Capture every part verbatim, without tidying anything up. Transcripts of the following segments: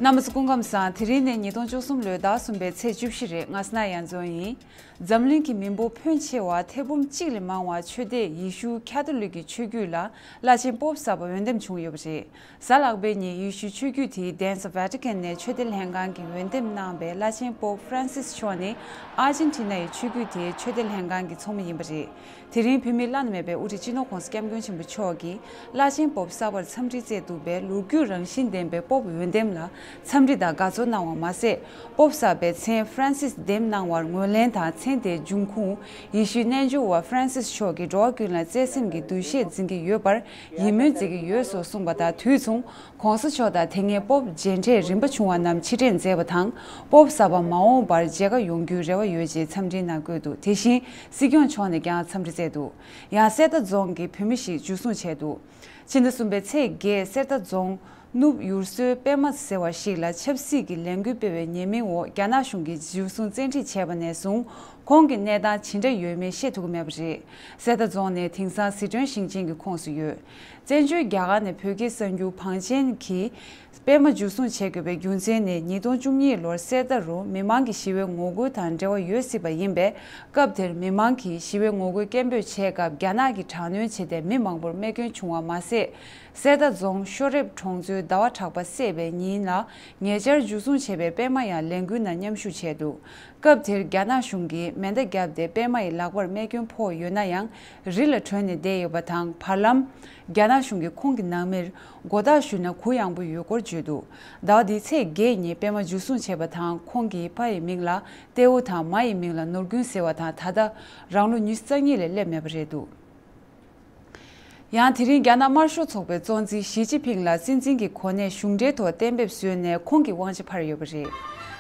རྣམ་པ་ཚོ་སྐུ་ཁམས་བཟང་། དེ་རིང་ནི་ཉིས་སྟོང་བཅུ་གསུམ་ལོའི་ཟླ་གསུམ་པའི་ཚེས་བཅུ་བཞི་རེད། ང་སྣ་ཡང་རྫོང་ཡིན། འཛམ་གླིང་གི་མི་འབོར་ཕོན་ཆེ་བ་ཐེར་འབུམ་གཅིག་ལས་མང་བ་ཆོས་དད་ཡེ་ཤུ་ཁ་ཐོ་ལིག་གི་ཆོས་བརྒྱུད་ལ་བླ་ཆེན་པོབ་གསར་པ་འོས་འདེམས་བྱུང་ཡོད་པ་རེད། གཟའ་ལྷག་པའི་ཉིན་ཡེ་ཤུའི་ཆོས་བརྒྱུད་དེའི་གདན་ས་ཝེ་ཊི་ཀན་ནས་ཆོས་དད་ལྷན་ཁང་གིས་འོས་འདེམས་གནང་བའི་བླ་ཆེན་པོབ་ཧྥ་རན་སིས་མཆོག་ནི་ཨར་ཇན་ཊི་ན་ཡི་ཆོས་བརྒྱུད་དེའི་ཆོས་དད་ལྷན་ཁང་གི་ཚོགས་མི་ཡིན་པ་རེད། དེ་རིང་བོད་མིའི་བླ་ན་མེད་པའི་དབུ་ཁྲིད་སྤྱི་ནོར་༸གོང་ས་༸སྐྱབས་མགོན་ཆེན་པོ་མཆོག་གིས་བླ་ཆེན་པོབ་གསར་པར་འཚམས་འདྲི་བསྩལ་འདུག་པས། ལོ་རྒྱུས་རང་བཞིན་ལྡན་པའི་པོབ་འོས་འདེམས་ལ་འཚམས་འདྲི་དང་དགའ་ཚོར་གནང་བ་མ་ཟད། པོབ་གསར་པའི་མཚན་ཧྥ་རན་སིས་འདེམས་གནང་བར་ངོས་ལེན་དང་། མཚན་དེའི་འབྱུང་ཁུངས་ཡེ་ཤུའི་རྣལ་འབྱོར་བ་ཧྥ་རན་སིས་མཆོག་གིས་འགྲོ་བ་ཀུན་ལ་བརྩེ་སེམས་ཀྱི་འདུ་ཤེས་འཛིན་གྱི་ཡོད་པར་ཡིད་སྨོན་མཛད་ཀྱི་ཡོད་སོགས་གསུངས་པ་དང་། དུས་མཚུངས། ༸གོང་ས་མཆོག་དང་དེ་སྔའི་པོབ་མཇལ་འཕྲད་རིམ་པ་བྱུང་བ་རྣམས་ཕྱིར་དྲན་མཛད་པ་དང་། པོབ་གསར་པ་མ་འོངས་པར་མཇལ་ཁ་ཡོང་རྒྱུའི་རེ་བ་ཡོད་ཅེས་འཚམས་འདྲིའི་ནང་བཀོད་འདུག་དེ་བཞིན་སྲིད་སྐྱོང་མཆོག་ནས་ཀྱང་འཚམས་འདྲི་བསྩལ་འདུག་ཡང་གསེར་རྟ་རྫོང་གི་བོད་མི་ཞིག་འཇུ་བཟུང་བྱས་འདུག་ཕྱི་ཟླ་གསུམ་པའི་ཚེས་བརྒྱད། གསེར་རྟ་རྫོང་ནུབ་ཡུལ་ཚོའི་པད་མ་ཟེར་བ་ཞིག་ལ་ཆབ་སྲིད་ཀྱི་ལས་འགུལ་སྤེལ་བའི་ཉེས་མིང་འོག་རྒྱ་ནག་གཞུང་གིས་འཇུ་བཟུང་བཙན་ཁྲིད་བྱས་པ་ནས་བཟུང་། ཁོང་གི་གནས་སྟངས་ཇི་འདྲ་ཡོད་མེད་ཤེས་ཐུབ་ཀྱི་མེད་པ་རེད། གསེར་རྟ་རྫོང་ནི་དེང་སང་ཟི་ཁྲོན་ཞིང་ཆེན་གྱི་ཁོངས་སུ་ཡོད། བཙན་བྱོལ་རྒྱ་གར་ནས་བོད་ཀྱི་གསར་འགྱུར་བང་ཆེན་གྱིས་པད་མ་འཇུ་བཟུང་བྱེད་དགོས་པའི་རྒྱུ་མཚན་ནི། ཉིས་སྟོང་བཅུ་གཉིས་ལོར་གསེར་རྟ་རུ་མི་མང་གི་ཞི་བའི་ངོ་རྒོལ་དང་འབྲེལ་བ་ཡོད་སྲིད་པ་ཡིན་པས། སྐབས་དེར་མི་མང་གིས་ཞི་བའི་ངོ་རྒོལ་སྐད་འབོད་བྱས་སྐབས། རྒྱ་ནག་གིས་དྲག་གནོན་བྱས་ཏེ་མི་མང་པོར་རྨས་སྐྱོན་བྱུང་བ་མ་ཟད། གསེར་རྟ་རྫོང་ཤོ་རེབ་གྲོང་ཚོའི་ཟླ་བ་གྲགས་པ་བསད་པའི་ཉིན་ལ་ཉེ་ཆར་འཇུ་བཟུང་བྱས་པའི་པད་མ་ཡང་ལས་འགུལ་ནང་མཉམ་ཞུགས་བྱས་འདུག་སྐབས་དེར་རྒྱ་ནག་གཞུང་གིས་མེ་མདའ་བརྒྱབ་སྟེ་པད་མ་ཡི་ལག་པར་རྨས་སྐྱོན་ཕོག་ཡོད་ན་ཡང་། རི་ལ་བྲོས་ནས་བསྡད་ཡོད་པ་དང་། བར་ལམ། རྒྱ་ནག་གཞུང་གིས་ཁོང་གི་ནང་མིར་མགོ་བཏགས་ཞུས་ན་གུ་ཡངས་པོ་ཡོད་སྐོར་བརྗོད་འདུག་ཟླ་བ་འདིའི་ཚེས་བརྒྱད་ཉིན་པད་མ་འཇུ་བཟུང་བྱས་པ་དང་། ཁོང་གི་ཕ་ཡི་མིང་ལ་ཏེའུ་དང་། མ་ཡི་མིང་ལ་ནོར་རྒྱུན་ཟེར་བ་དང་། ད་ལྟ་རང་ལོ་ཉི་ཤུ་རྩ་གཉིས་ལས་སླེབས་མེད་པ་རེད་འདུག་ཡང་དེ་རིང་རྒྱ་ནག་དམར་ཤོག་ཚོགས་པའི་གཙོ་འཛིན་ཞི་ཅིན་ཕིང་ལ་སྲིད་འཛིན་གྱི་གོ་གནས་གཞུང་འབྲེལ་ཐོག་གཏན་འབེབས་བཟོས་ནས་ཁོང་གི་དབང་ཆ་འཕར་ཡོད་པ་རེད།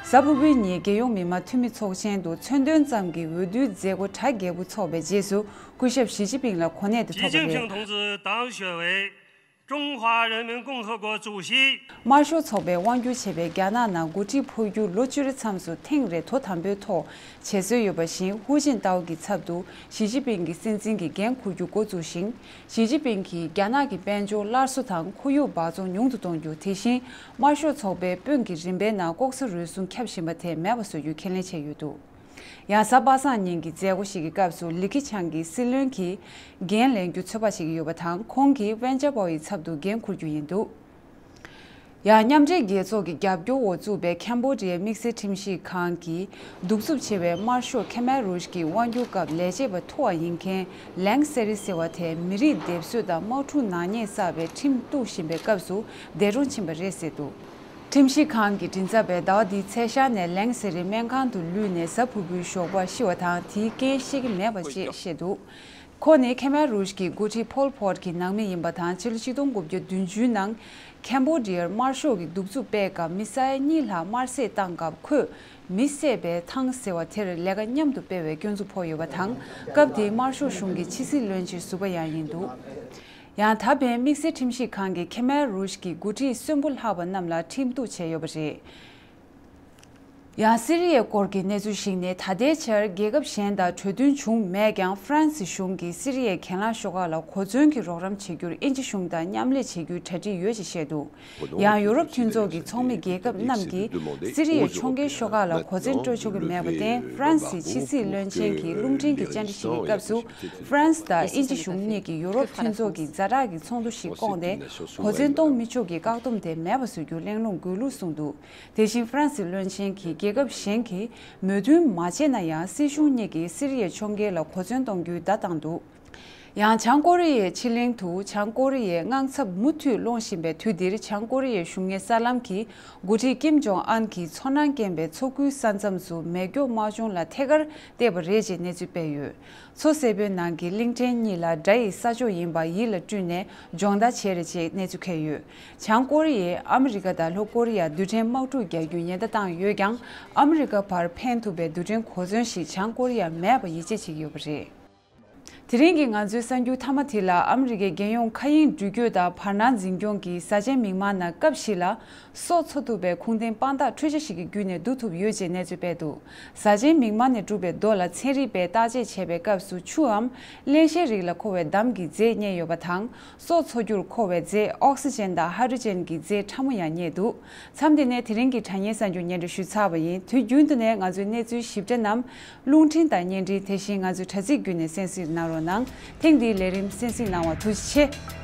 གཟའ་ཕུར་བུའི་ཉིན་རྒྱལ་ཡོངས་མི་དམངས་འཐུས་མི་ཚོགས་ཆེན་དུ་མཚོན་དོན་ཙམ་གྱི་འོས་བསྡུའི་མཛད་སྒོ་གྲ་རྒྱས་པོ་འཚོགས་པའི་རྗེས་སུ། སྐུ་ཞབས་ཞི་ཅིན་ཕིང་ལ་གོ་གནས་དེ་ཐོབ་པ་རེད། 同志当选为中华人民共和国主席。དམར་ཤོག་ཚོགས་པས་དབང་སྒྱུར་བྱེད་པའི་རྒྱ་ནག་ནང་འགོ་ཁྲིད་འཕོ་འགྱུར་ལོ་བཅུ་རེ་མཚམས་སུ་ཐེངས་རེ་ཐོ་དམ་པོའི་ཐོག་བྱེད་སྲོལ་ཡོད་པ་བཞིན། ཧུའུ་ཅིན་ཏའོ་གི་ཚབ་ཏུ་ཞི་ཅིན་ཕིང་གིས་སྲིད་འཛིན་གྱི་འགན་འཁུར་རྒྱུ་འགོ་བཙུགས་ཤིང་། ཞི་ཅིན་ཕིང་གིས་རྒྱ་ནག་གི་དཔལ་འབྱོར་སླར་གསོ་དང་ཁོར་ཡུག་འབག་བཙོང་ཉུང་དུ་གཏོང་རྒྱུ། དེ་བཞིན་དམར་ཤོག་ཚོགས་པའི་དཔོན་གྱི་རིམ་པའི་ནང་ལྐོག་ཟ་རུལ་སུངས་ཁྱབ་བཞིན་པ་དེ་མེད་པ་བཟོ་རྒྱུའི་ཁས་ལེན་བྱས་ཡོད་འདུག་ཡང་གཟའ་པ་སངས་ཉིན་གྱི་མཛད་སྒོ་ཞིག་གི་སྐབས་སུ། ལི་ཁི་ཆང་གིས་སྲིད་བློན་གྱི་འགན་ལེན་རྒྱུ་ཚོད་དཔག་བྱེད་ཀྱི་ཡོད་པ་དང་། ཁོང་གིས་ཝེན་ཅ་པའོ་ཡི་ཚབ་ཏུ་འགན་འཁུར་རྒྱུ་ཡིན་འདུག་ཡང་མཉམ་འབྲེལ་རྒྱལ་ཚོགས་ཀྱི་རྒྱབ་སྐྱོར་འོག་བཙུགས་པའི་ཁེམ་བྷོ་ཌི་ཡའི་དམིགས་བསལ་ཁྲིམས་ཞིབ་ཁང་གིས་གདུག་རྩུབ་ཆེ་བའི་དམར་ཤོག་ཁེ་མེ་རུ་ཤི་གི་དབང་སྒྱུར་སྐབས་ལས་བྱེད་པ་ཐུ་བ་ཡིན་མཁན་ལེང་སེ་རི་ཟེར་བ་དེ། མི་རིགས་སྡེབ་གསོད་དང་དམག་འཁྲུག་ནག་ཉེས་བསགས་པའི་ཁྲིམས་གཏུག་བཞིན་པའི་སྐབས་སུ་འདས་གྲོངས་ཕྱིན་པ་རེད་ཟེར་འདུག་ཁྲིམས་ཞིབ་ཁང་གི་མགྲིན་ཚབ་པས་ཟླ་བ་འདིའི་ཚེས་ཤར་ནས་ལེང་སེ་རི་སྨན་ཁང་དུ་ལུས་ནས་གཟའ་ཕུར་བུའི་ཞོགས་པར་ཤི་བ་དང་། དེའི་རྐྱེན་ཤེས་ཀྱི་མེད་པ་ཅེས་བཤད་འདུག་ཁོ་ནི་ཁེ་མེ་རུ་ཤི་གི་འགོ་ཁྲིད་ཕོལ་ཕོད་ཀྱི་ནང་མི་ཡིན་པ་དང་། ཕྱི་ལོ་ཆིག་སྟོང་དགུ་བརྒྱ་བདུན་ཅུ་ནང་ཁེམ་བྷོ་ཌི་ཡར་དམར་ཤོག་གིས་གདུག་རྩུབ་སྤེལ་སྐབས་མི་ས་ཡ་གཉིས་ལྷག་དམར་བསད་བཏང་སྐབས། ཁོས་མི་བསད་པའི་ཐང་ཟེར་བ་དེར་ལས་ཀ་མཉམ་དུ་སྤེལ་བའི་སྐྱོན་འཛུགས་ཕོག་ཡོད་པ་དང་། སྐབས་དེའི་དམར་ཤོག་གཞུང་གི་ཕྱི་སྲིད་བློན་ཆེན་ཟུར་པ་ཡང་ཡིན་འདུག་ཡང་ད་ཕན་དམིགས་བསལ་ཁྲིམས་ཞིབ་ཁང་གིས་ཁེ་མེ་རུ་ཤི་གི་འགོ་ཁྲིད་གསོན་པོ་ལྷག་པ་རྣམས་ལ་ཁྲིམས་གཏུག་བྱས་ཡོད་པ་རེད། ཡང་སི་རི་ཡའི་སྐོར་གྱི་གནས་ཚུལ་ཞིག་ནི། ད་ལྟའི་ཆར་རྒྱལ་ཁབ་གཞན་དང་གྲོས་མཐུན་བྱུང་མེད་ཀྱང་། ཧྥ་རན་སི་གཞུང་གིས་སི་རི་ཡའི་གྱེན་ལངས་ཤོག་ཁག་ལ་གོ་མཚོན་གྱི་རོགས་རམ་བྱེད་རྒྱུར་དབྱིན་ཇི་གཞུང་དང་མཉམ་ལས་བྱེད་རྒྱུའི་གྲ་སྒྲིག་ཡོད་ཅེས་བཤད་འདུག་ཡང་ཡུ་རོབ་མཐུན་ཚོགས་ཀྱི་ཚོགས་མི་རྒྱལ་ཁབ་རྣམས་ཀྱིས་སི་རི་ཡའི་ཕྱོགས་འགལ་ཤོག་ཁག་ལ་གོ་མཚོན་སྤྲོད་ཆོག་གི་མེད་པར་བརྟེན། ཧྥ་རན་སིའི་ཕྱི་སྲིད་བློན་ཆེན་གྱིས་རླུང་འཕྲིན་གྱི་བཅར་འདྲི་ཞིག་གི་སྐབས་སུ། ཧྥ་རན་སི་དང་དབྱིན་ཇི་གཞུང་གཉིས་ཀྱིས་ཡུ་རོབ་མཐུན་ཚོགས་ཀྱི་ཛ་དྲག་གི་ཚོགས་འདུ་ཞིག་བསྐོངས་ཏེ། གོ་མཚོན་གཏོང་མི་ཆོག་གི་བཀག་སྡོམ་དེ་མེད་པ་བཟོ་རྒྱུར་གླེང་སློང་དགོས་ལུགས་གསུངས་འདུག་དེ་བཞིན་ཧྥ་རན་སིའི་བློན་ཆེན་གྱིས་རྒྱལ་ཁབ་གཞན་གྱིས་མོས་མཐུན་མ་བྱས་ན་ཡང་། སྲིད་གཞུང་གཉིས་ཀྱིས་སི་རི་ཡའི་ཕྱོགས་འགལ་ལ་གོ་མཚོན་གཏོང་རྒྱུའི་བརྡ་བཏང་འདུག་ཡང་བྱང་ཀོ་རི་ཡའི་ཕྱི་གླིང་དུ་བྱང་ཀོ་རི་ཡའི་དངངས་འཚབ་མུ་མཐུད་སློང་བཞིན་པའི་དུས་འདིར། བྱང་ཀོ་རི་ཡའི་གཞུང་གཉེར་གསར་ལམ་གྱིས་འགོ་ཁྲིད་ཀིམ་ཇོང་ཨན་གྱི་མཚོ་ནང་རྐྱེན་པའི་མཚོ་ཁུལ་ས་མཚམས་སུ་མེ་སྒྱོགས་དམག་སྦྱོང་ལ་ཐད་ཀར་བལྟས་པ་རེད་ཅེས་གནས་ཚུལ་སྤེལ་ཡོད། མཚོ་སེར་པོའི་ནང་གི་གླིང་ཕྲན་གཉིས་ལ་དགྲ་ཡི་ས་ཕྱོགས་ཡིན་པ་ཡིད་ལ་སྤྲུལ་ནས་སྦྱོང་བརྡར་བྱས་རེད་ཅེས་གནས་ཚུལ་འཁོད་ཡོད། བྱང་ཀོ་རི་ཡས་ཨ་མི་རི་ཀ་དང་ལྷོ་ཀོ་རི་ཡར་རྡུལ་ཕྲན་དམག་འཁྲུག་རྒྱག་རྒྱུའི་ཉེན་བརྡ་བཏང་ཡོད་ཀྱང་། ཨ་མི་རི་ཀ་བར་འཕེན་ཐུབ་པའི་རྡུལ་ཕྲན་གོ་མཚོན་ཞིག་བྱང་ཀོ་རི་ཡར་མེད་པ་ཡིད་ཆེས་བྱེད་ཀྱི་ཡོད་པ་རེད། དེ་རིང་གི་ང་ཚོའི་གསར་འགྱུར་མཐའ་མ་དེ་ལ། ཨ་མི་རི་ཀའི་རྒྱལ་ཡོངས་མཁའ་དབྱིངས་འགྲུལ་སྐྱོད་དང་བར་སྣང་འཛིན་སྐྱོང་གིས་བཟའ་བཅའི་མིག་དམར་ནང་སྐབས་ཤིག་ལ་སྲོག་འཚོ་ཐུབ་པའི་ཁུངས་ལྡན་དཔང་རྟགས་འཕྲུལ་ཆས་ཤིག་གི་བརྒྱུད་ནས་བསྡུ་ཐུབ་ཡོད་ཅེས་གནས་ཚུལ་སྤེལ་འདུག། བཟའ་བཅའི་མིག་དམར་ནས་གྲུབ་པའི་རྡོ་ལ་ཚན་རིག་པས་བརྟག་དཔྱད་བྱས་པའི་སྐབས་སུ་ཆུའམ་རླན་གཤེར་རིགས་ལ་མཁོ་བའི་འདམ་གྱི་རྫས་རྙེད་ཡོད་པ་དང་། སྲོག་འཚོ་རྒྱུར་མཁོ་བའི་རྫས་ཨོག་སི་ཅན་དང་ཧའི་ཌྲོ་ཅན་གྱི་རྫས་ཕྲ་མོ་ཡང་རྙེད་འདུག། མཚམས་འདི་ནས་དེ་རིང་གི་དྲ་བརྙན་གསར་འགྱུར་སྙན་སྒྲོན་ཞུས་ཚར་བ་ཡིན། དུས་རྒྱུན་དུ་ནས་ང་ཚོའི་གནས་ཚུལ་ཞིབ་ཕྲ་རྣམས་རླུང་འཕྲིན་དང་བརྙན་འཕྲིན། དེ་བཞིན་ང་ཚོའི་དྲ་ཚིགས་བརྒྱུད་ནས་གསན་གཟིགས་གནང་རོགས་གནང་། ཐེངས་འདིའི་ལས་རིམ་གསན་གཟིགས་གནང་བར་ཐུགས་རྗེ་ཆེ།